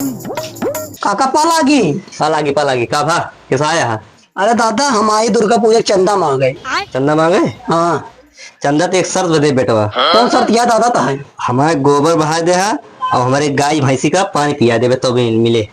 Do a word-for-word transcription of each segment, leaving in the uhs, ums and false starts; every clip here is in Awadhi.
काका, पा लागी? पा लागी, पा लागी। का भा? कैसा आया है? अरे दादा, हम आई दुर्गा पूजा के चंदा मांगे। चंदा मांगे? हाँ। चंदा तो एक शर्त बदे बेटवा। कौन शर्त किया दादा तहां? हमारे गोबर बहा दे हा और हमारे गाय भैंसी का पानी पिया देबे तो भी मिले।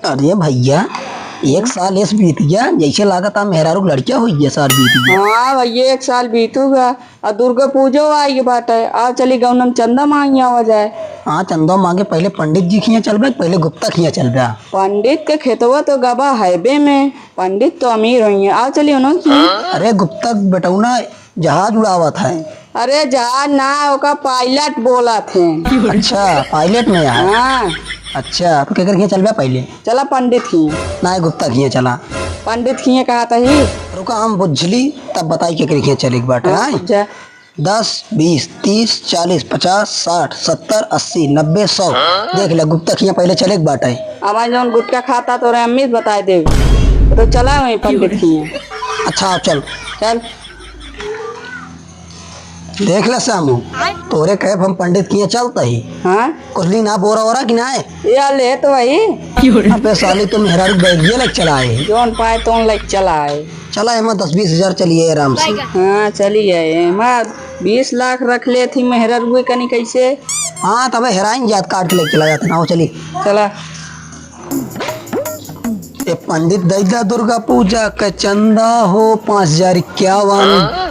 अरे भैया, एक साल एस बीत गया, जैसे लागत आ मेहरारू के लड़किया हुई गया, साल बीत गया। हाँ भैया, एक साल बीतूगा, और दुर्गा पूजो आई के बाटे, आओ चली गौनम चंदा मांगी आवा जाए। हाँ, चंदा मांगे पहले पंडित जी खिया चलबे, पहले गुप्ता खिया चलबे। पंडित के खेतवा तो गबा हैबे में, पंडित तो अमीर होइहैं, आओ चली उन्हों खिया। अरे गुप्ता बेटौना जहाज उड़ावत है। अरे जहाज ना, ओका pilot बोलत हैं। अच्छा, pilot में यार। हाँ। अच्छा, तो केकर खिया चलबे पहले? चला पंडित खिया। ना, गुप्ता खिया चला। पंडित खिया कहा तही। रुका, हम बुझली, तब बताई केकर खिया चले के बाटे, हाँ, हाँ? अच्छा। दस, बीस, तीस, चालीस, पचास, साठ, सत्तर, अस्सी, नब्बे, सौ। देख ले, गुप्ता खिया पहले चले के बाटे। अब आज जौन गुटखा खाता तोरे अम्मी से बताए देबे। तो चला वहीं पंडित खिया। अच्छा, चल। चल। देख ले श्यामू, तोरे कहे हम पंडित किए चलत ही। हाँ? कुछ ली ना बोरा ओरा कि नाय? या ले तो वही। अबे साली, तू मेहरारू बैगिए लग चलाए। जौन पाए तौन लग चलाए। चला, एमा दस बीस हजार चलिए आराम से। हाँ, चलिए, एमा बीस लाख रख ले थी मेहरारू कनी कैसे? हाँ, तबे हेराइन जात काट के लेके चला जात ना, हो चली। चला। ए पंडित, दई दा दुर्गा पूजा के चंदा हो, पाँच हजार इक्यावन।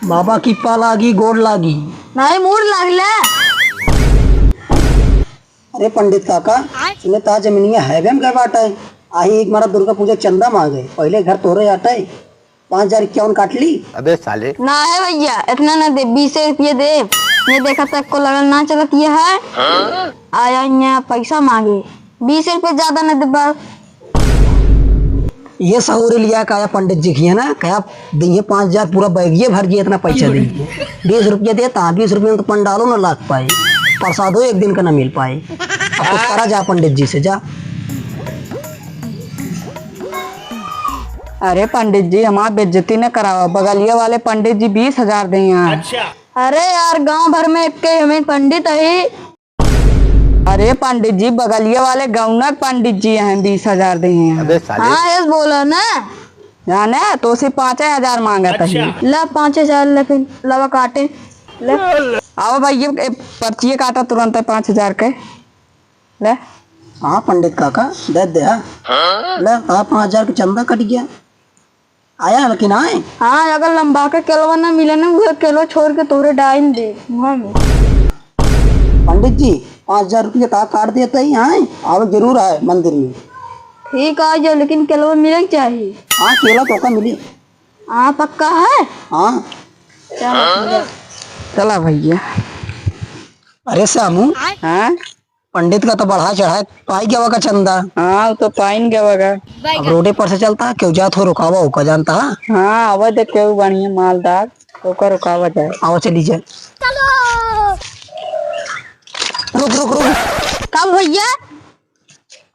बाबा की पा लागी, गोड़ लागी। नहीं, मूड़ लागले। अरे पंडित काका, सुने ता जमीनिया है भी हम गए बाटे। आही एक मारा दुर्गा पूजा चंदा मांगे, पहले घर तोरे आटे, पाँच हजार इक्यावन काट ली। अबे साले। ना है भैया, इतना ना दे, बीस रुपये दे। ये देखा तक को लड़ल ना चलत ये है। आया यहाँ पैसा मांगे, बीस रुपये ज्यादा ना देबा। ये सहूरी लिया काया पंडित जी की है ना, कहा दिए पाँच हजार, पूरा बैगिए भर दिए, इतना पैसा दिए। बीस रुपये देता, बीस रुपये में तो पंडालो ना लाग पाए, प्रसादो एक दिन का ना मिल पाए। अब कुछ करा जा पंडित जी से, जा। अरे पंडित जी, हमार बेइज्जती न करावा, बगलिया वाले पंडित जी बीस हजार दे हैं। अच्छा। अरे यार, गांव भर में एक के हमें पंडित है। अरे पंडित जी, बगलिया वाले गौनक पंडित जी हैं, बीस हजार दे हैं। अबे साले। हाँ, यस बोला ना। जाने, तो से पाँच हजार मांगत है। अच्छा। ला पाँच हजार, लेकिन लवा काटे। ले। आओ भाई, ये, ये पर्चिए काटा तुरंत है पाँच हजार के। ले। हाँ पंडित काका, दे दे, हाँ। ले, हाँ, पाँच हजार के चंदा कट गया। आया लेकिन आए। हाँ, अगर लंबा के केलवा ना मिले ना, उहे केलवा छोड़ के तोरे डाइन दे मुँह में। पंडित जी, पाँच हजार रुपये का काट देते ही आए, आवे जरूर आए मंदिर में। ठीक आ जाओ, लेकिन केलवा मिले के चाहिए। हाँ, केला तो का मिली। हाँ, पक्का है? हाँ। चला भैया। चला भैया। अरे श्यामू। हाँ? पंडित का तो बढ़ा चढ़ा पाई गवा का चंदा। हाँ, वो तो पाइन गवा का। अब रोडे पर से चलता, क्यों जात हो रुकावा होका जानता है? हाँ, आवे दे केहू बढ़िया मालदार, ओकर रुकावा जाए। आओ चली जाए। रुक, रुक, रुक। का भैया?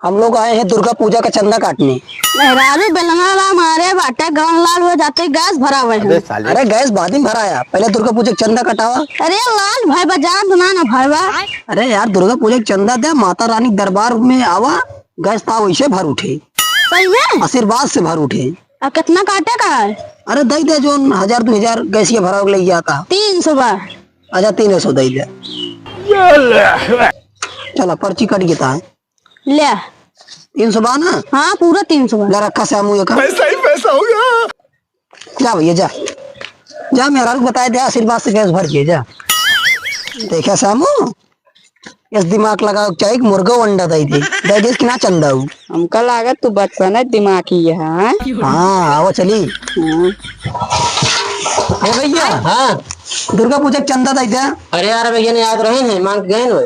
हम लोग आए हैं दुर्गा पूजा का चंदा काटने। मेहरारू बेलना ला मारे बाटे, गवन लाल हो जाते, गैस भरावे हैं। अबे साले। अरे गैस बाद में भराया, पहले दुर्गा पूजा का चंदा कटावा। अरे लाल भाई बा, जान तो ना, ना भाई बा। अरे यार, दुर्गा पूजा का चंदा दे, माता रानी के दरबार में आवा, गैस ता वैसे भर उठे। सही में? आशीर्वाद से भर उठे। आ कितना काटे का है? अरे दे दे, जो हजार दो हजार गैस के भरा ले जाता। तीन सौ बा। अच्छा, तीन सौ दे दे। चला, पर्ची कट गई ता है। ले। तीन सौ बा ना? हाँ, पूरा तीन सौ बा। ले रखा श्यामू ये का। पैसा ही पैसा होगा। जा भैया, जा। जा, मेहरारू के बताए दे, आशीर्वाद से गैस भर के जा। देखा श्यामू, इस दिमाग लगावे के चाहिए कि मुर्गा अंडा दे दे। दे दे कि ना चंदा हो। हमका लागत तू बचपन है, दिमाग ही है, हाँ? हाँ, आओ चली। हाँ। ए भैया। हाँ। दुर्गा पूजा के चंदा दे दे। अरे यार, भैया ने याद रहे नहीं, मांग के गए ना।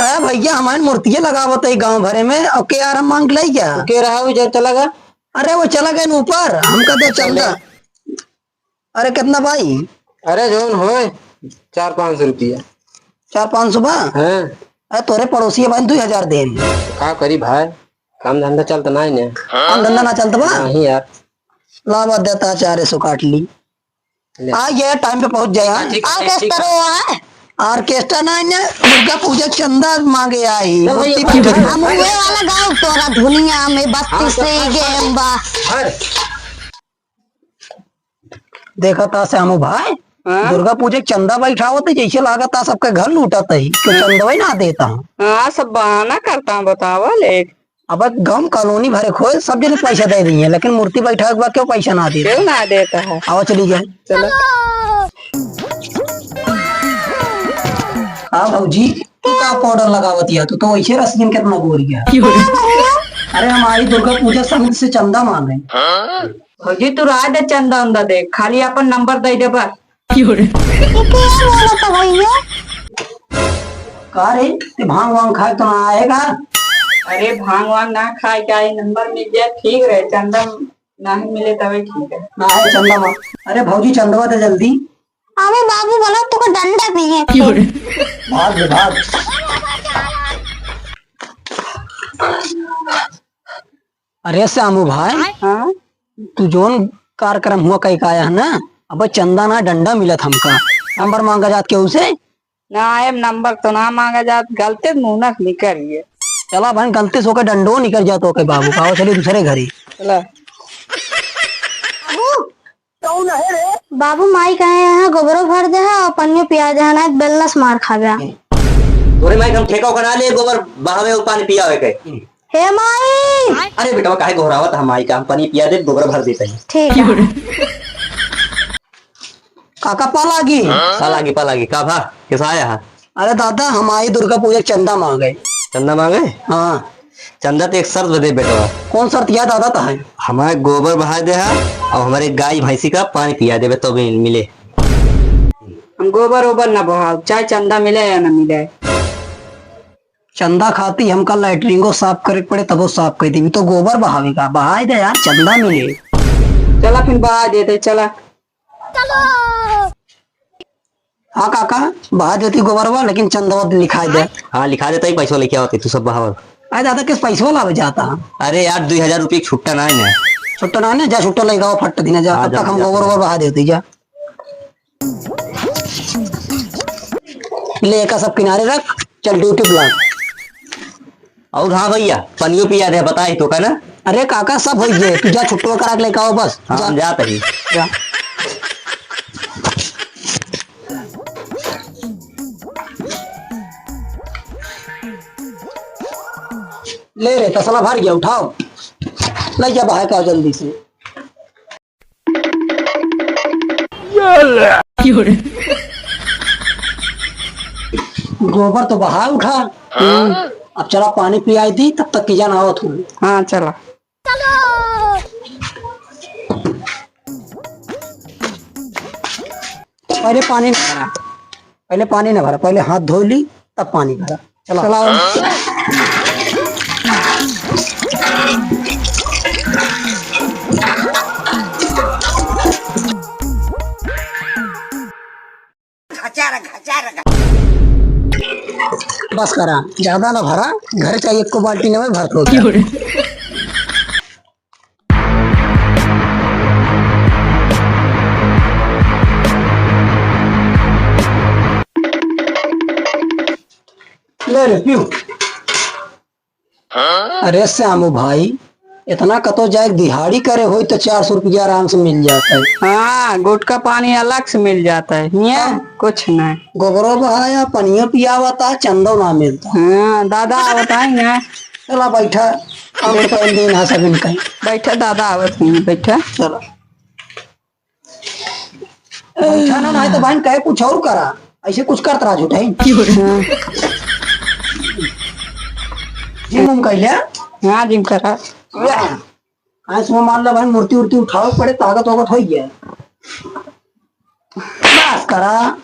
अरे भैया, हमारे मूर्तिये लगावत है गांव भरे में, और के यार हम मांग ले क्या? के रहा हुई जब चला गया? अरे वो चला गए न ऊपर, हमका दे चंदा। अरे कितना भाई? अरे जौन होए, चार पाँच सौ रुपया। चार पाँच सौ बा? हाँ। अरे तोरे पड़ोसी भाई दो हजार दे। का करी भाई, काम धंधा चलत ना है ने। काम धंधा ना चलत बा? नहीं यार। लावा देता, चार सौ काट ली। आ गया, टाइम पे पहुंच जाए। हाँ, ठीक है, ठीक है। ऑर्केस्ट्रा ना, दुर्गा पूजा चंदा मांगे आई। चल भैया, मूर्ति बैठ। हम उहे वाला गाँव तोरा धुनिया में बत्ती हाँ, से हाँ, गेम बा। हर। देखा था श्यामू भाई, हाँ? दुर्गा पूजा के चंदा बैठावत है, जैसे लागत था सबके घर लूटत है, तो हाँ। चंदवा ही ना देता। हाँ, सब बहाना करता है, बतावा ले। अब गाँव कॉलोनी भरे खोए, सब जने पैसा दे दिए, लेकिन मूर्ति बैठावे के बाद क्यों पैसा ना देता? क्यों ना देता है? आओ चली जाए। चलो। हाँ भौजी, तू का पाउडर लगावत है? तू तो वैसे रसगीन कितना गोरी है। अरे हमारी दुर्गा पूजा समिति से चंदा मांगे। भौजी, तू रहा दे चंदा उंदा दे, खाली अपन नंबर दे दे बस। ये क्या बोला था भैया? का रे, ते भांग वांग खाए तो ना आएगा? अरे भांग वांग ना खाए, क्या ये नंबर मिल जाए ठीक रहे, चंदा ना ही मिले तबे ठीक है। ना है चंदा मा-, अरे भौजी चंदवा दे जल्दी। अबे बाबू बोला तुका डंडा भी है। भाग रे, भाग। अरे श्यामू भाई, हाँ? तू जोन कार्यक्रम हुआ कहीं का आया है ना, अब चंदा ना डंडा मिलत हमका। नंबर मांगा जात केहू से? ना, एम नंबर तो ना मांगा जात, गलती से मुंह ना निकल गए। चला भाई, गलती से होके डंडो निकल जात होके बाबू, का चली दूसरे घरी। चला। बाबू, कौन है रे? बाबू, माई कहे यहाँ गोबरो भर दे है और पनियो पिया दे है, ना बेलना से मार खाबे। तोरे माई के हम ठेका ओका ना ले, गोबर बहावे और पानी पियावे के। हे माई! अरे बेटवा, काहे घोरावत है माई का? हम पानी पिया दे, गोबर भर देते हैं। ठीक है। काका, पा लागी? पा लागी, पा लागी। का भा? कैसा आया है? अरे दादा, हम आई दुर्गा पूजा के चंदा मांगे। चंदा मांगे? हाँ। चंदा तो एक शर्त बदे बेटवा। कौन शर्त है दादा तहार? हमारे गोबर बहा दे हा और हमारे गाय भैंसी का पानी पिया देबे तो भी मिले। हम गोबर ओबर ना बहाव, चाहे चंदा मिले या ना मिले। चंदा खाती हमका लैट्रिंगो साफ करे के पड़े, तबो साफ कर देबी, तो गोबर बहावे का? बहाई दे यार, चंदा मिले। चला फिर बहा देते, चला। हाँ काका, बहा देती गोबरवा, लेकिन चंदवा लिखाई दे। हाँ, लिखा देता ही, पैसा लेके आवत ही, तू सब बहावा। अरे दादा, किस पैसा लावे जाता है? अरे यार, दुई हजार रुपये छुट्टा ना है ना। छुट्टा ना है ना, जा छुट्टा लेके आओ, फट दीना जा, हाँ, तब जा, तक हम जा, गोबर जा। वोबर बहा देती जा। ले, एका सब किनारे रख, चल ड्यूटी पे लाग। और हाँ भैया, पनियो पिया दे, बताई तो का ना। अरे काका, सब होई गए, तू जा छुट्टो करा के लेके आओ बस, हाँ, जा। हम जात ही। जा। ले रे, तसला भर गया, उठाओ, ले जा बाहर का जल्दी से। गोबर तो बहा उठा। अब चला पानी पियाई दी, तब तक की जान आवत हूँ। हाँ, चला। पहले पानी ना भरा, पहले पानी ना भरा, पहले हाथ धो ली, तब पानी भरा। चला। चला। बस करा, ज्यादा ना भरा, घर चाहिए, एको बाल्टी ना में भर दो। ले रे, पीऊ। अरे श्यामू भाई, इतना कतो जाए दिहाड़ी करे होई तो चार सौ रुपया आराम से मिल जाता है। हाँ, गुटखा पानी अलग से मिल जाता है, हियाँ हाँ। कुछ नहीं। गोबरो बहाया, पनियो पियावता, चंदो ना मिलता। हाँ, दादा आवत है ना। चला बैठा, हम तो पहले दिन है सब इनका ही। बैठा दादा, आवत है, बैठा। चला। बैठा ना, नहीं तो बहन कहे कुछ और करा, ऐसे कुछ करत रहा झूठा ही। हाँ। जिम उम कैले? हाँ, जिम करा। हाँ। आज सुबह मान ला बहन, मूर्ति उर्ति उठावे पड़े, ताकत वाकत हो गया। बस करा।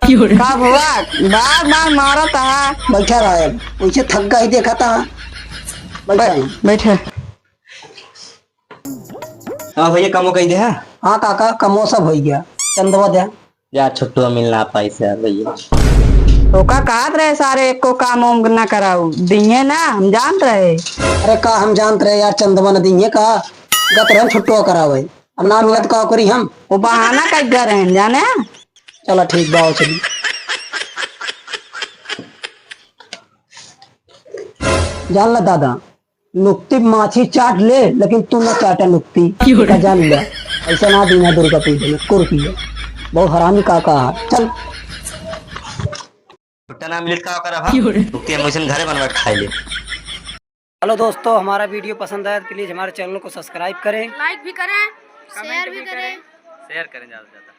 का हुआ? बार बार मारत है। बैठा रहा है, वैसे थक गई देखा था। बैठा बै-, है। बैठे। हाँ भैया, कमो कही दे है। हाँ काका, कमो सब हो गया, चंदवा दे। यार, छुट्टो मिल ना पाई से यार भैया। तो का कहत रहे सारे, एको काम उम ना कराऊ, दिए ना, हम जानत रहे। अरे का हम जानत रहे यार, चंदवा न दिए का, गत रहे छुट्टो करावे। अब ना मिलत का करी हम? वो बहाना कर दे रहे हैं, जाने? चलो ठीक बा, आओ चली। जान ला दादा, नुक्ती माछी चाट ले, लेकिन तू ना चाटा नुक्ती। का जान लिया, ऐसा ना दीना दुर्गा पूजा में कुर्ती है। बहुत हरामी काका है। चल। छुट्टा ना मिलत का करब हम? क्यों रे? नुक्ती हम वैसे घरे बनवा के खाई ले। हेलो दोस्तों, हमारा वीडियो पसंद आया तो प्लीज हमारे चैनल को सब्सक्राइब करें। लाइक भी करें, शेयर भी करें। शेयर करें ज़्यादा से ज़्यादा।